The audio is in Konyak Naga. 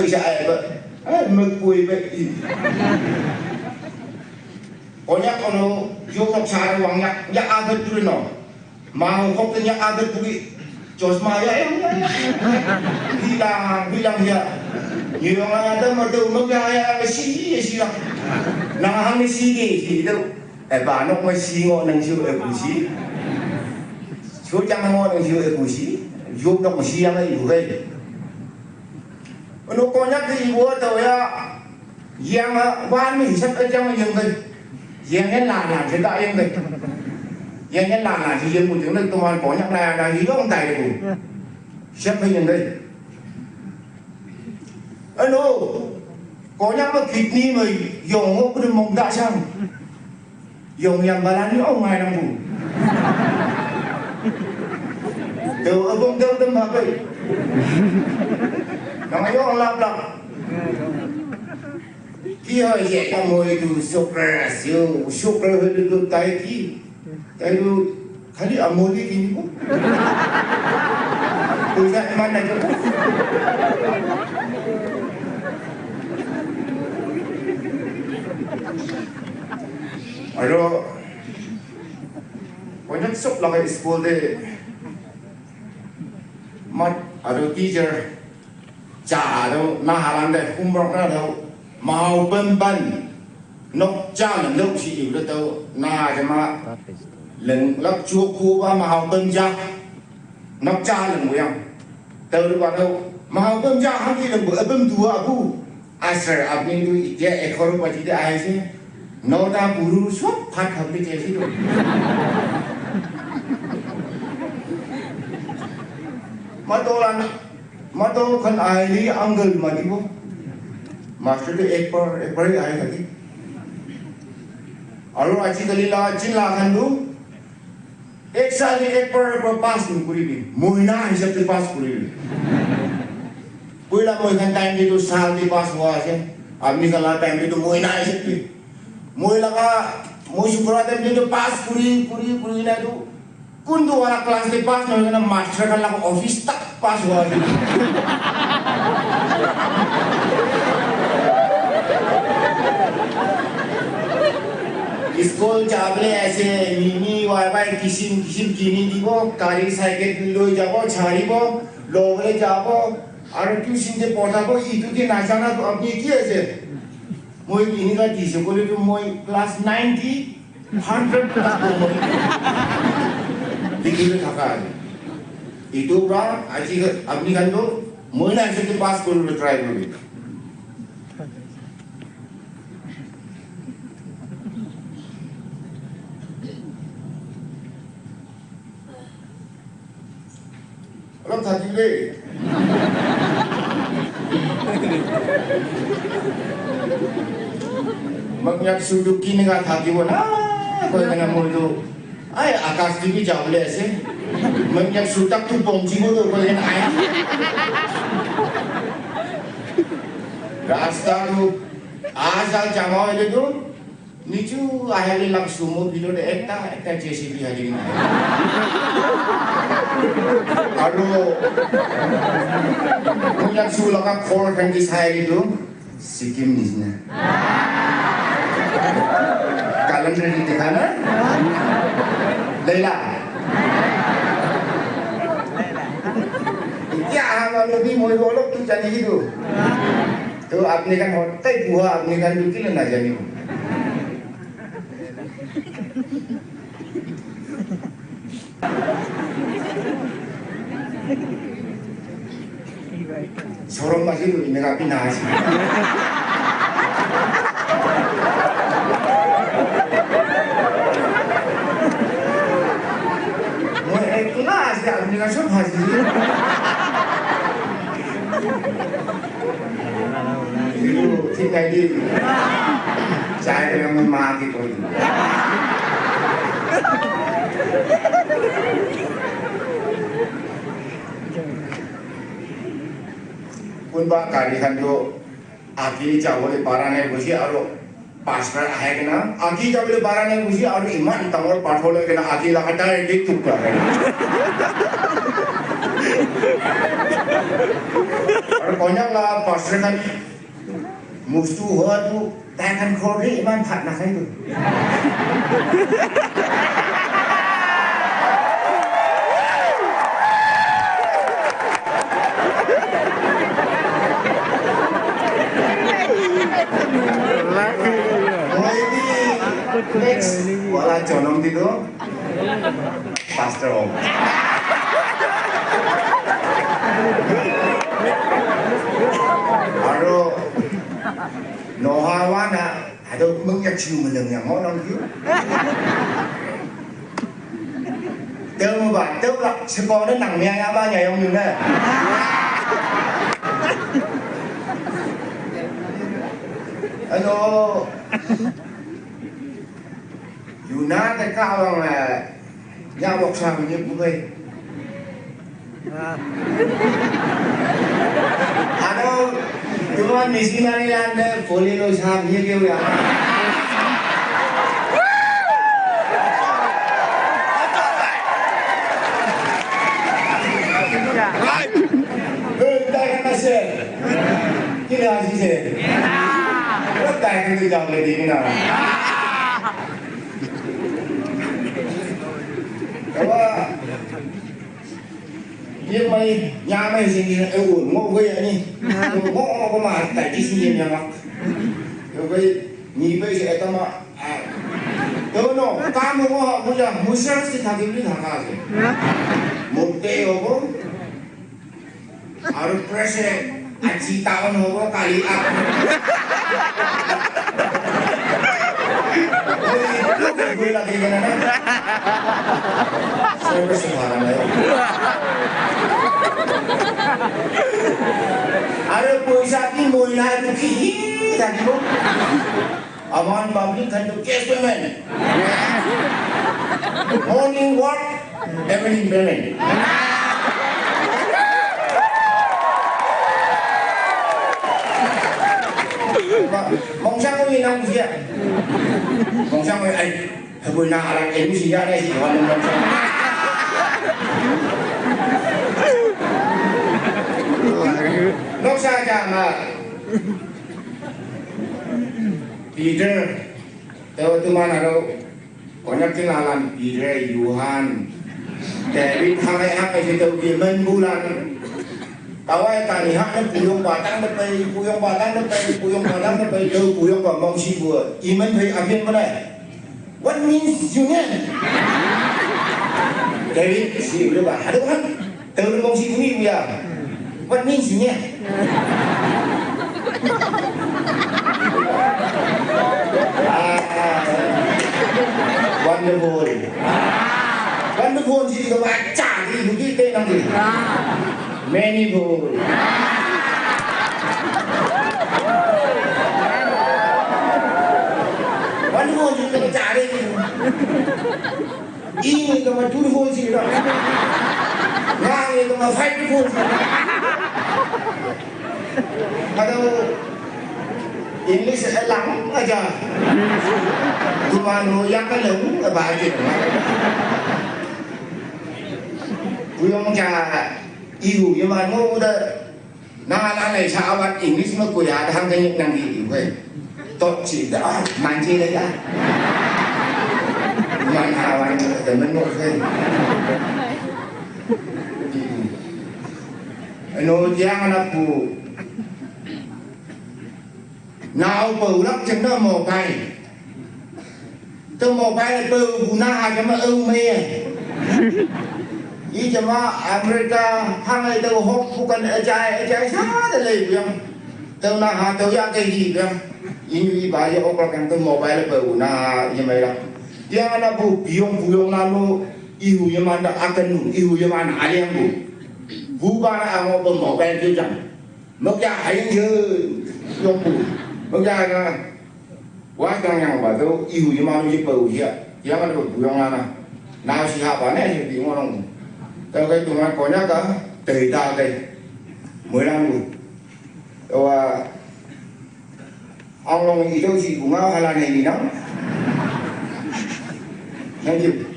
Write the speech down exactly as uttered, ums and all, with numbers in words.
Siya ai ba, ai, magpui ba i. Konyak kono, yo kok sar wang yak, yak agat dulu no. Mau kok yak agat dulu. Chosma ya, ya, ya, ya. Hilang, hilang ya. Yo nga ada madu mag ya, ya, si, si lah. Nang hang si de, si tu. Eh, ba nok ma si ngo nang si, eh, bu si. So jang ngo nang si, eh, bu si. Yo nok si yang ai bu kai. Unu Konyak ke ibu atau ya yang, eh, wan ni hisap ke jang yang ke. Yang yang la la je ka yang ke. Yang yang la la je yang mu jeng tu man Konyak na na yang tai ku. Siapa yang ke? Unu Konyak ma kidney ma yang mo ku mong da sang. Yong yang balan ni ong ngai nang bu. Teu abong teu tem ba bai. Nang yong lap lap. Ki hoi ye ka moi tu sukra siu, sukra hu du tai ki. Tai du kali amoli ki ni bu. Tu sa mana ke bu. Aro, Konyak sop laga school de mat aro teacher cha aro na halan de homework na do mau pem ban nok cha lem do si iu do na jama leng lak chu ku ba mau pem ja nok cha leng yang tau lu ba do mau pem ja hang ki leng bu pem dua bu. Asar apni tu itia ekhor baji de aise. Nota puru sop phat khapli jesi tu. Matolan, matol khan aili angle mati bo. Master tu ek par, ek par ai lagi. Aro aji kali la chin la khan tu. Ek sal ni ek par, ek par pass ni kuri bi. Mohina hisab se pass kuri bi. Poila moi khan time te tu sal te pass hua ase. Apni khan la time te tu mohina hisab te. Moi laga, moi sukra time te tu pass kuri, kuri, kuri na tu. Kuntu wala class te pass na hoi na master khan laga office tak pass hua ase. School jabole ase, mimi, wai, wai, kisim, kisim kini dibo, gari cycle loi jabo, charibo, lobole jabo, aru tuition je potabo, itu je najana to apni ki ase? Moi kini ka dise kole to moi class ninety, hundred tak moi. Degree thaka ase. Itu pra, aji ka, apni khan to, moi na ase to pass koribo try koribo. Olop thaki de. Manyak suduki ni ka thaki bo na. Koi kana mo do. Ai, akas ti bi jabole ase. Manyak sutak tu pongji bo do koi kana ai. Rasta tu ajal jama hoile tu. Nichu ahele lak sumo bidore ekta, ekta J C B hali na. Aru, munyang su laka khor khan ki sai tu, Sikkim nisna. Calendar ni dekha na? Leila. Kya hal walo bhi moi bolo tu jani hi tu. To apni khan hotai buha apni khan tu kile na jani. Sorom masi tu ini kapi nasi. Mo ek tu na asi apni khan sob hasi. Itu, sing kayak gitu. Saya dengan mati pun. Kunba gari khan tu aki jabole para nai buji aru pastor ahe kena aki jabole para nai buji aru iman dangor pathor loi kena aki laga direct tuk kora. Konyak la pastor kan mustu ho tu tangan kori man phat na kai tu. Next, wala jonom di tu. Pastor Om. Aro Noha wana, ado mengyak chiu meleng yang ngonong kiu. Teu ba, teu la, sekolah nang mia ya ba ya yong yun na. Ano, Yuna te ka wang la, ya bok sa ni bu kai. Ano, tuan missionary land poli lo sa ni ke ya. Right. Eh, tai kan se. Kini aji se. Lo tai kan tu jam le di kina. Wa, ye mai, nya mai sing ni, eh, wo, ngo wei ani. Ngo, ngo, ngo ma, tai ji sing ye nya ma. Yo wei, ni wei se eta ma, ah. Yo no, ka mo ngo ha, mo ya, mo sha si ta di ni ta ka se. Mo te yo bo. Aro pressure, aji tahun ho kali ah. Oi, itu gue lagi kena. Saya bersemangat ya. Aro poisa ki moila itu ki tadi lo. Aman public kan tu case payment. Morning walk, evening payment. Mong sang ko inang siya. Mong sang ko ay, habo na alang enu siya na si Juan mong sang. Nok sa jama. Peter, teu tu mana ro? Konyak kin lalan Peter, Yohan, David, hak ai hak ai si teu ki men bulan. Tawai tani hak ne puyong batang ne pai, puyong batang ne pai, puyong batang ne pai, teu puyong ba mong si bua. Imen pai apian mana? What means union? David, si udah ba, aduh kan. Teu lu kong si buni ya. What means union? Ah, wonderful. Wonderful si ko baca di bukit te nanti. Many bol. Wonderful si ko baca di. Ini kama two phone si kita. Ngang ini kama five phone si kita. Atau English lang aja. Cuma no yang kalau apa aja. Buyong ja ihu ya mano udah. Nang alang lai sa awat English ma kuya ta hang kanyik nang ki iu kai. Tot si da ah man chi lai ya. Man awan da man no kai. Ano tiang anak bu. Nau pau lak chim na mo kai. Tơ mobile pơ bu na ha chama ơ me. I chama America hang ai tơ hok bukan ajai ajai sa da le biang. Tơ na ha tơ ya ke hi biang. Ini i ba ya ok kan tơ mobile pơ bu na ha ya mai la. Yang ana bu biong bu yong na lo ihu ya mana akan nu ihu ya mana aliang bu. Bu ba na amo pơ mobile ke jang. Mok ya hai yang je yong bu. Mok ya na. Wa kang yang ba tu ihu yima lu jipa u hia. Yang ada bu yong ana. Na si ha ba ne si bi ngong. Tau kai tu ngan konya ka tei ta kai. Mui lang lu. Wa ang long i tau si bunga hala ne ni nang. Thank you.